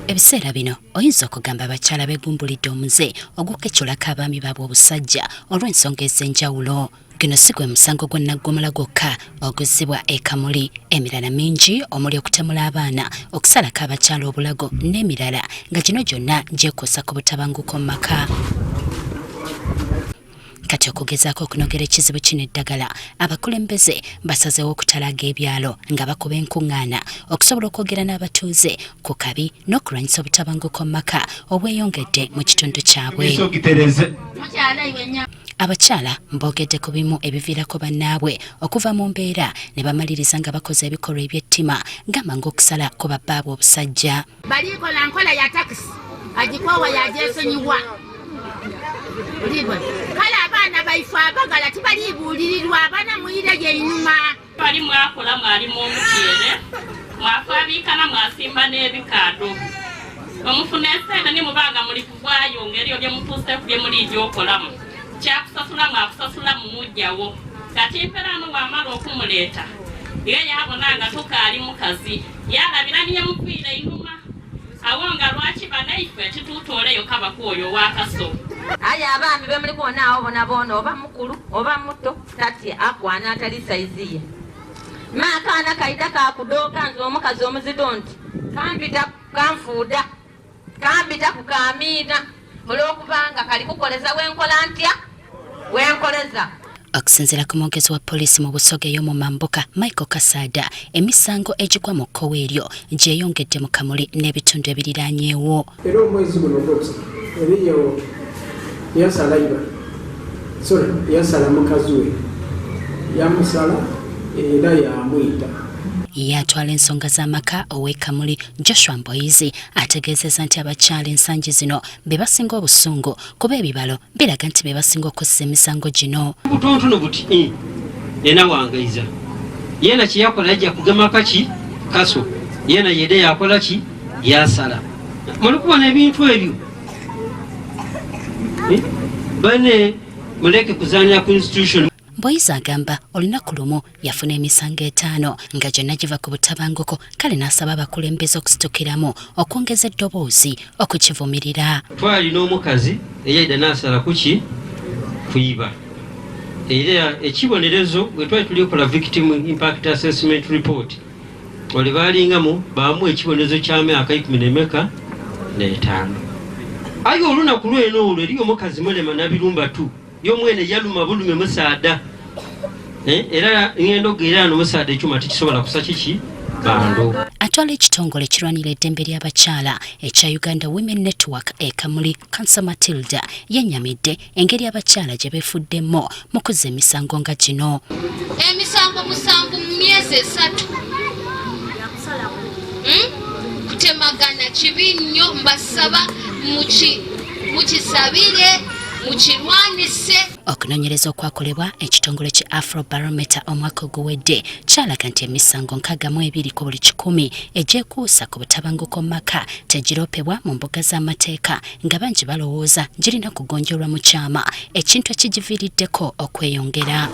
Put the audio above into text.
Ebiseera bino oyinza okugamba abakyala beegumbulidde omuze ogw'okweculako abaami baabwe obusajja olw'ensonga ez'enjawulo. Guno si gwe musango gwa Naggomola gwokka oguzzibwa e Kamuli, emirala mingi omuli okutemula abaana, okusalako abakyala obulago n'emirala nga gino gyonna gyekuusa ku butabanguko mu maka. Kati okugezaako okunogera ekizibu kino eddagala, abakulembeze basazeewo okutalaaga ebyalo nga bakuba enkuŋŋaana okusobola okwogera n'abatuuze ku kabi n'okulwanyisa obutabanguko mu maka obweyongedde mu kitundu kyabwe. Abakyala boogedde ku bimu ebiviirako bannaabwe okuva mu mbeera ne bamaliriza nga bakoze ebikolwa eby'ettima gamba ng'okusala ku babbaabwe obusajja. Balikola nkola ya takisi agikoowa yagyesonyiwa kale abaana baife abagala tibalibuulirirwa abaana muyire yeinuma. Bali mwakola mwalima omutyere mwafabiikana mwasimba n'ebikaado omufuna esente nimubanga muli kuvaayo ngeri bye mutuuse ku bye muliija okolamu kyakusasula mwakusasula mumujjawo kati mperaano wamala okumuleeta ye yabona nga tukaali mukazi yalabira niye mukwira einuma awo nga lwaki banaife tituutooleyo kabaka oyo owakaso. Aye abaami bemuli kubona awo bonabona oba mukulu oba muto tatya akwana atali saizi ye. Ma akaana kaida kakudooka nze omukazi omuzito nti kambita kanfuuda kambita ku kamiina olwokubanga kali kukoleza wenkola ntya wenkoleza. Okusinziira ku mwogezi wa poliisi mu Busoga ey'omu mambuka Michael Kasaada, emisango egigwa mu kkowe eryo gyeyongedde mu Kamuli n'ebitundu ebiriraanyeewo. Era omwezi guno ogwokusatu eriyo yasala iba sorry yasala mukazi we yamusala era yamwita. Ye atwala ensonga z'amaka ow'e Kamuli Joshua Mboyizi ategeezezza nti abakyala ensangi zino be basinga obusungu kuba ebibalo biraga nti be basinga okuzza emisango gino. Butontono buti ena wangaiza yena kyeyakola yajja kugema kaki kaso yena yede yakola ki yasala muli kubona ebintu ebyo bane muleke kuzanira ku institution. Mboyizi agamba olunaku lumu yafuna emisango 5 nga gyonna giva ku butabanguko, kale n'asaba abakulembeze okusitukiramu okwongeza eddoboozi okukivumirira. Twalina omukazi eyaida n'asala kuki kuiba era ekibonerezo bwe twali tuli okukola victim impact assessment report ole baalingamu baamu ekibonerezo kya myaka 15. Aye olunaku lwene olwo eriyo omukazi mulema nabirumba tu yomwene yaluma bulume musaada era ngendo geera no musaada ekyuma tekisobola kusa kiki bando. Atwala ekitongole ekirwanira eddembe ly'abakyala ekya Uganda Women Network e Kamuli, Kansa Matilda yennyamidde engeri abakyala gye beefuddemu mu kuzza emisango nga gino. Emisango 7 mu myezi 3 kutemagana kibi nnyo, mbasaba mukisabire mukirwanise. Okunoonyereza okwakolebwa ekitongole ki Afrobarometer omwaka oguwedde kyalaga nti emisango 62 ku buli 100 egyekuusa ku butabanguko mu maka tegiroopebwa mu mbuga z'amateeka nga bangi balowooza girina kugonjoolwa mu kyama, ekintu ekigiviiriddeko okweyongera.